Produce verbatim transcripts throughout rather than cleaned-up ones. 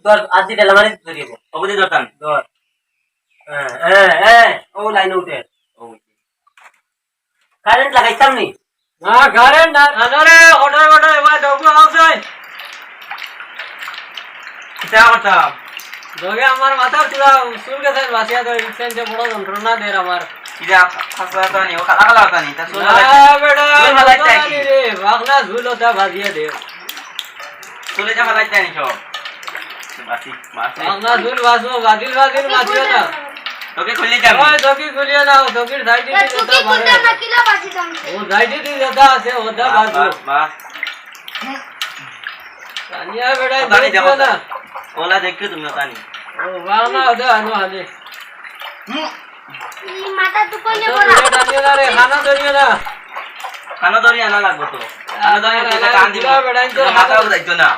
ধর, আজি ডেলামারি ধরিব। অবধি ধরতাম। ধর। হ্যাঁ, হ্যাঁ, হ্যাঁ, ও লাইন উঠে। ও। কারেন্ট লাগাইতাম নি? না, কারেন্ট না। না, না রে, অর্ডার, অর্ডার, এবার দেখবো, আও যাই। কিতা করতাম? দগে আমার মাথার চুলা চুল গেছে, বাঁচিয়া দেয়, ইচ্ছা যে বড় যন্ত্রণা দের আমার। কিতা, খাসা তানি, ও কালা কালা তানি, তা চুল না, ফালাইতে, বেটা, চুল ফালাইতে চুল কি? রে, বাংলা চুল ওটা বাজিয়ে দে। চুলে যা ফালাইতে আনি সব। বাসি, বাসি। বাংলা চুল বাসো, বাদিল বাদিল বাজিও না। তোকে খুলি যাবি? ওই, তোকে খুলিয়ে নাও, তোকে যাই দিদি এ, যেটা তোকে পারে। খুলতে না, কিলা বাজি যাচ্ছে? ও যাই দিদি যেটা আছে, ওটা বাস, বাসো। বাস, বাস। তানিয়া বেটা, ওটা নিয়ে দেখো। না। ওলা দেখছো তুমি, ওটা নিয়ে। ও, বাংলা ওটা আনো আনে। এই মাথা তো কইলে আচ্ছা, বড়। ওটা নিয়ে না রে, খানা ধরিও না। খানা ধরি আনা লাগবো তো। খানা ধরি আনা আনতে লাগবো, টান দিব। বেটা, এই তো এটা মাথা খানা উঠাইতো না।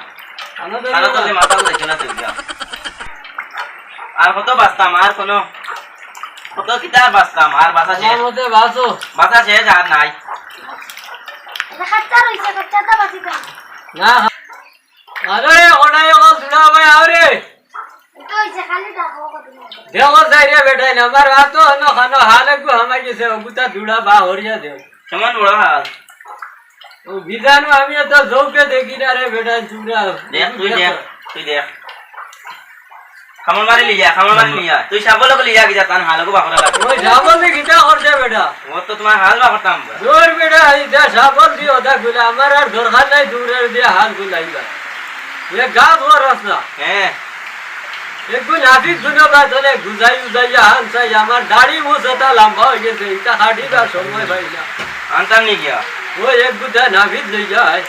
খানা ধরিও খানা না। ধরলে মাথা উঠাইতো না তুই যা। আর কত বাঁচতাম, আর কোনো কত কিতা বাঁচতাম, আর বাঁচা শেষ। আমার মতে বাঁচো। বাঁচা শেষ, আর নাই। এটা খাচ্চা রইছে, খাচ্চাটা বাঁচি যাবে। না, আরে, ওটাই ওখান দুলা ভাই, আও রে। এটা ওই যে খালি দেখো কত মজা। দেখো যাই রে বেটাই না, আমার রাত তো অন্য খানো হাল একটু হামাই গেছে, ওগুতা দুলা বা হরিয়া দেও। কেমন বড় হাল? ও বিধানো আমি এত চোখে দেখি না রে বেটা, চুরা। দেখ, তুই দেখ, তুই দেখ। কামড় মারি লিয়া, কামড় মারি লিয়া। তুই সাবল ওকে লিয়া গিয়া তান হালকো বাকরা লাগে। ওই সাবল দিয়ে কিতা করছে বেটা? ও তো তোমার হাল বাকরতাম। জোর বেটা, এই যা সাবল দিয়ে ওটা গুলা, আমার আর দরকার নাই, দূরের দিয়ে হাল গুলাইবা। এ গা ধোয়ার রাস্তা। হ্যাঁ। একটু নাফিক দুনো বা ধরে গুজাই উজাইয়া হাল চাই, আমার দাড়ি মুছ এটা লম্বা হয়ে গেছে, এটা কাটিবার সময় পাই না। আনতাম নি গিয়া। ওই এক গুজা নাফিক লইয়া আয়।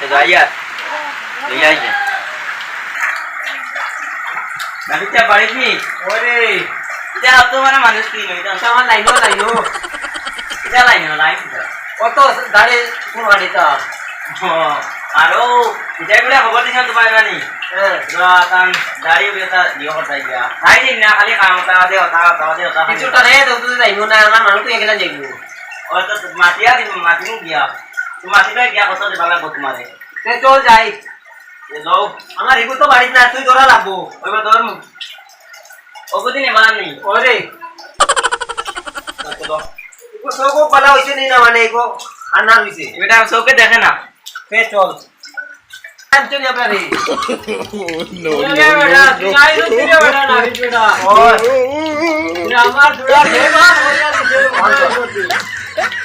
এ যাইয়া। লইয়া আইয়া। নাফিকটা বাড়ি কি? ওরে। এটা তো মানে মানুষ কি নয়, এটা আমার লাইনও লাইনও। এটা লাইনও, লাইন এটা। কত গাড়ি কোন গাড়িটা? ও, আরো, এটা করে খবর দিছাম তোমার জানি। হ্যাঁ। তো তান গাড়ি উড়ে তা দিও কথা গিয়া। খাই দিন না, খালি কাম তা দে, তা, তা দে, তা খালি। কিছুটা রে, তো তুই যাইবো না, আমার মানুষ তুই এখানে যাইবো। ও তো মাতিয়া দিন, মাতিমু গিয়া। তুই মাতিলে গিয়া কত দিবা লাগবো তোমারে? তে চল যাই। এ যাও। আমার এগু তো বাড়িত না, তুই ধরা লাগবো। ওই বা ধর। ও বুঝি নি, বালা নেই। ওরে। আচ্ছা, দাও। এগু চোখও বালা হইছে নি না, মানে এগু আনা হইছে। এটা চোখে দেখে না। তে চল। আমি চলি আপনারে। No, no, no, no। তুই আইলো, তুই বেটা না, তুই বেটা। ওই। তুই আমার দুলা খেয়ে বার হয়ে যাচ্ছে।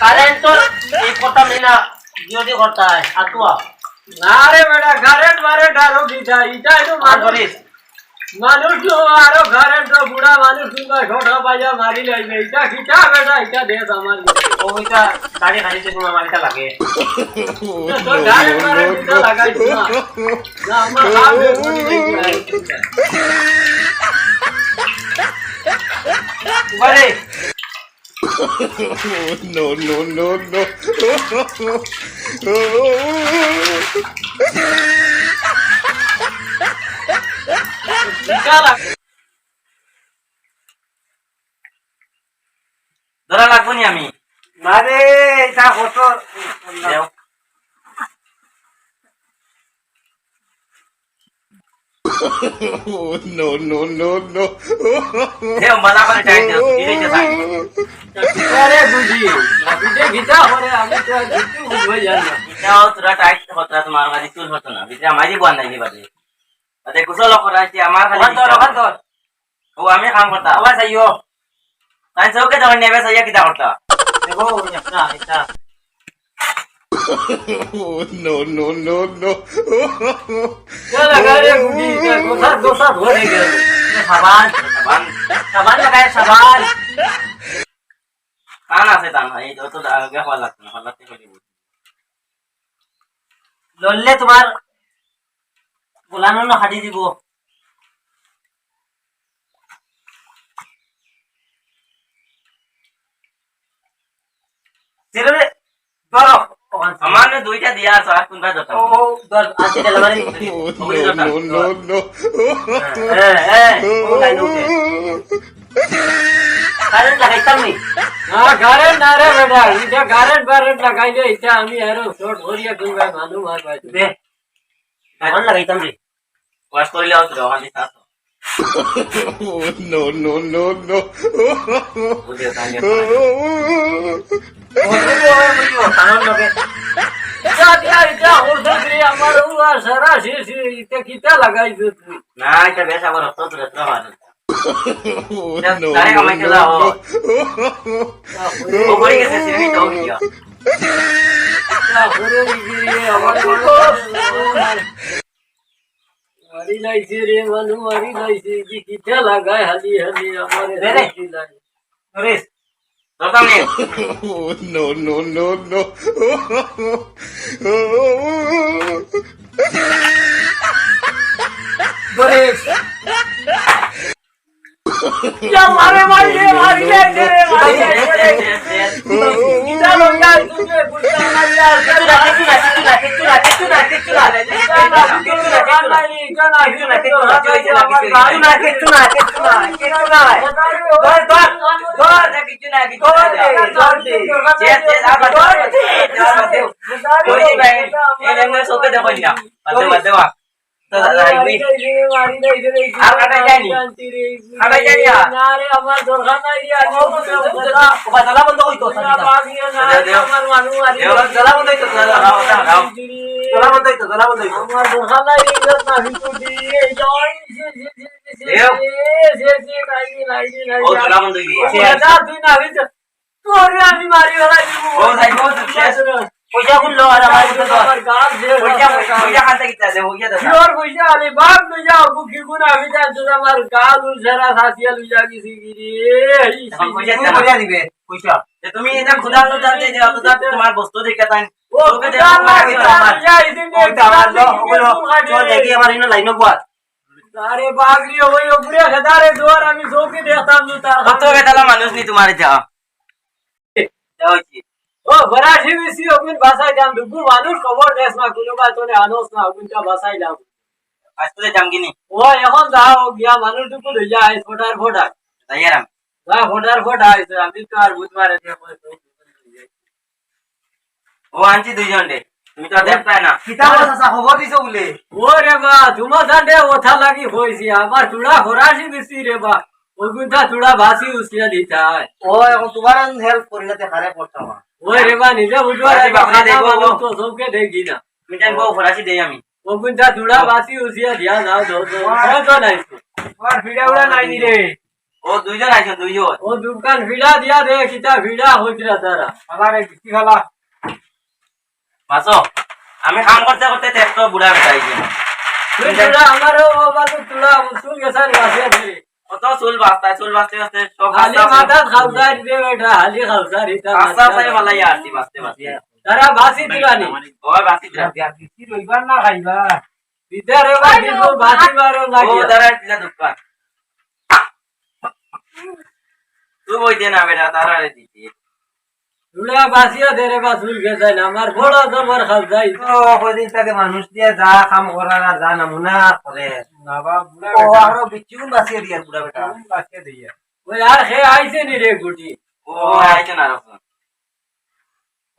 কারেন্ট তো এই কথা নেই না। যদি করতে হয়, আতুয়া। না রে বেটা, কারেন্ট মারেন্ট আরো কি চাই? ইটাই তো মানুষ। মানুষ তো আরো কারেন্ট তো বুড়া মানুষ কিংবা ছোট পাইয়া মারি লাইবে। ইটা কিতা বেটা, ইটা দেশ আমার। ও ইটা গাড়ি খালি তো আমার ইটা লাগে। ইটা তো কারেন্ট মারেন্ট ইটা লাগাই দিস না। না, আমার বাপ রে, বলি দেখি ভাই। বারে। No, no, no, no। ধরা লাগবো নি আমি? না রে, এটা কত দেও। No, no, no, no। দেও, বালা করে টাইট দেও, এই যে টাইট। আরে বুঝি, ভিতরে ভিতরে করে আমি তো আর কিছু বুঝবো জানি না। এটাও তোরা টাইট হতো না, তোমার বাড়ি চুল হতো না। ভিতরে আমারই বন্ধ নাই বাদে। আরে কুশল করে আইছি, আমার খালি ওখান ধর, ওখান ধর। ও, আমি কাম করতাম। আবার চাইও। তাই চোখে যখন নেবে, চাইয়া কিতা করতা? দেখো, ওই একটা, এটা। No, no, no, no। চল, আগে রে, গুটি, এটা গোসা, গোসা ধরে গেল। সাবান। সাবান। সাবান লাগায়, সাবান। কান আছে, কান নাই, এই যত আগে হওয়া লাগতো না, হওয়া লাগতে হলে। লড়লে তোমার গোলানো না ফাটি দিব। ধরো, ওখান থেকে। আমার না দুইটা দিয়া আছে, আর কোনটা দরকার? ও, ও, ধর, আছে, delivery. No, no, no, no। হ্যাঁ, হ্যাঁ, হ্যাঁ, ও লাইন উঠে। কারেন্ট লাগাইতাম নি? না, কারেন্ট না রে বেটা, এটা কারেন্ট ফারেন্ট লাগাইলে এটা আমি আরো শর্ট করিয়া কোন ভাই মালুম হয় ভাই। দে, এখন লাগাইতাম রে। ওয়াশ করিলে অত দেওয়া খালি থাকতো। Oh, no, no, no, no. বুঝে তাহলে। বুঝে, বুঝে, বুঝে, কারণ লোকে। যা, যা, যা, ওর ধরে আমার ও আর সারা শেষ, ইটা কিতা লাগাইছো তুই? না, ইটা বেশ আবার রক্ত তুলে তোরা মারে। Oh, no, তারে no, কামাই খেলা no, ও। No. ও হয়ে গেছে, সিনেমি তো হইয়া। যা, ঘুরে গিয়ে আমার মারি লাইছে রে, মানু মারি লাইছে, যে কিতা লাগায় হালি হালি আমার রে রে। হালি লাগে। নরেশ, দরকার নেই। Oh, no, no, no, no. Naresh. ইয়া মারে মারি রে, মারি রে, রে, মারি রে, রে। ইটা লইয়া আইছো যে, বুঝলাম না, ইয়া। কিচ্ছু না, কিচ্ছু না, কিচ্ছু না, কিচ্ছু না, কিচ্ছু না, কিচ্ছু না। ইটা না, ইটা না, ইটা না, কিচ্ছু না, কিচ্ছু না, কিচ্ছু না, কিচ্ছু না, কিচ্ছু না, কিচ্ছু না। ধর, ধর, ধর। কিচ্ছু না, কিচ্ছু না। ধর দে, ধর দে। Yes, yes, আবার ধর দে। ধর দে। ওই ভাই, এই লেমনে চোখে দেখো না। বাদ দে, বাদ দে, বাদ। তো দাদা, এই আর কাটাই যায়নি? কাটাই যায়নি আর? না রে, আমার দরকার নাই রে, আমি ও, ও, ও, ও, জ্বালা বন্ধ হইতো, জ্বালা। না রে, আমার মানু মারি দেও, জ্বালা বন্ধ হইতো, জ্বালা, জ্বালা, জ্বালা। জ্বালা বন্ধ হইতো, জ্বালা বন্ধ হইতো। আমার দরকার নাই রে, ইজ্জত না কিন্তু দি, এই যে, ওই, সে, সে, দেও। নাই, নাই, নাই, নাই, ও, নাই। জ্বালা বন্ধ হইতো। ও, দাদা, তুই না হইতো। তোরে আমি মারি ফেলাই দিমু। ও ভাই, ও তো শেষ। পয়সা কোন লো আর আমার কাছে তো। আমার গাল যে পয়সা, পয়সা, পয়সা খান থেকে দিতে আছে, পয়সা দাও। তোর পয়সা আলে বাপ লই যাও, বুকি গুণ আমি জানি তোর আমার গাল উল সারা ফাঁসিয়া লই যা গেছি গিরি। এখন পয়সা তুই দাও। পয়সা দিবে, পয়সা। যে তুমি এটা খুদা তো জানতে যে অত দাম তোমার বস্তু দেখে তাই। ও তোকে খুদা দেখো, না, তোমার খুদা আমার। না, এই দিন ওই তো আমার লো, ওগুলো, চল দেখি আমার এনে লাইনো বল। আরে বাগরি, ওই ওপরে খেদারে দুয়ার আমি চোখে দেখতাম না তার কত বেতালা মানুষ নি তোমার যা। ও, ফরাসি বেশি ওগুন বাসায় যাম, দুগু মানুষ খবর দেস না, কোনো বা তোরে আনোস না, ওগুনটা বাসায় যাম। আজকে যাম কি নি? ও, এখন যাও, গিয়া মানুষ দুগু লইয়া আইস, ফোটার ফোটার। যাই আর আমি। যা, ফোটার ফোটার আইস, আমি তো আর বুধবারে দিয়ে পরে তো ও আনছি দুইজন রে। তুমি তো আর দেখতায় না। কিতা বলো চাচা, খবর দিছো বলে? ও রে বা, তোমার সাথে ওঠা লাগি হইছি, আমার চূড়া ফরাসি বেশি রে বা। ওগুনটা চূড়া বাসি উসিয়া দিতায়। ও, এখন তোমার help করি না, তে খারে করতাম না। ওই রে বা, নিজে বুঝো রে বাসি বা, বাপরে খানা দেখো, বাবু গো। তো চোখে দেখি না। তুমি জান বউ ফরাসি দেই আমি। ওগুনটা চূড়া বাসি উসিয়া দিয়া যাও, যাও, যাও। বাহ। কত নাই? তোমার ফিরা উড়া নাই নি রে। ও দুইজন আইছো, দুইজন। ও দোকান ফিরা দিয়া দে, কিতা ফিরা হইছিলা তারা। আবার এই বিক্রি খালা। মাসো, আমি কাম করতে করতে তো একটা বুড়া বেটা আইছি। তুই বুড়া, আমারও বাবা তো তুলা চুল গেছার বাসে আছে। কত চুল বাঁচতায়, চুল বাঁচতে বাঁচতে সব হালি হাসতে হাসতে মাথাত খালতার রে বেটা, হালি খালতার ইতা হাসতে হাসতে মাথাত। ভালাই আসছি বাঁচতে বাঁচতে। তারা বাসি দিলানি। ওই বাসি দিলাম। বিক্রি রইবার না খাইবা। ভিতরে বা কিন্তু বাসি বারো ও লাগে। তারা দিলা দোকান। তুই বই দে না বেটা, তারা রে দিতে। তুলা বাসিয়া দে রে বা চুল গেছাই না, আমার বড় জবর খাল যাই। ও, কদিন তাকে মানুষ দিয়া যা কাম করার আর যা নমুনা করে। না বা, বুড়া ও, বেটা। আরো বিচুন বাসিয়া দিয়া বুড়া বেটা। বিচুন বাসিয়া দিয়া। ওই আর সে আইছে নি রে গুটি? ও, আইছে না রকম।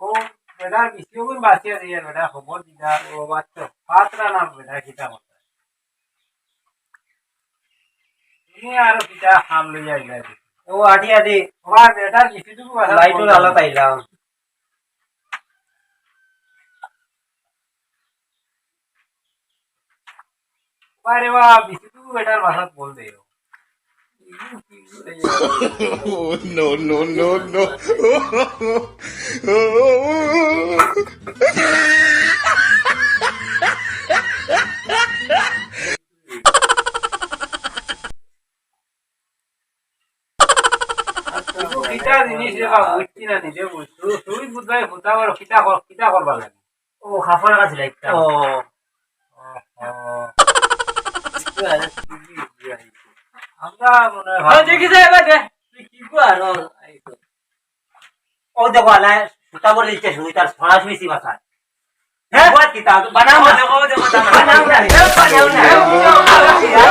ও, বেটার বিচুন বাসিয়া দিয়া বেটা, খবর দিলা, ও বাচ্চা, পাত্রা নাম বেটা, কিতা কথা। তুমি আরো কিতা হাম লইয়া আইলা? ও, আটি আটি। ওবা, বেটার বিচুন বাসা লাইটর বন্ধ। আলো পাইলাম। বারে বাপ, বিচুন বেটার বাসাত বল দে। Oh, no, no, no, no. কিন্তু কিতা জিনিস রে বাপ, বুঝছি না নিজে বুঝ। তুই, তুই বুঝবাই, ফুটা বড় কিতা কর, কিতা করবা লাগে। ও, খাফড় কাছে লাইটটা। ও। ও, ও। আমরা মনে হয় ও, দেখি যা এবার দে। তুই কি কর, ও, এই তো। ও দেখো, আলাই, ফুটা বলে দিতে শুনি, তার সরাসরি সি ভাষা। হ্যাঁ? বানাও না। বানাও না। বানাও না।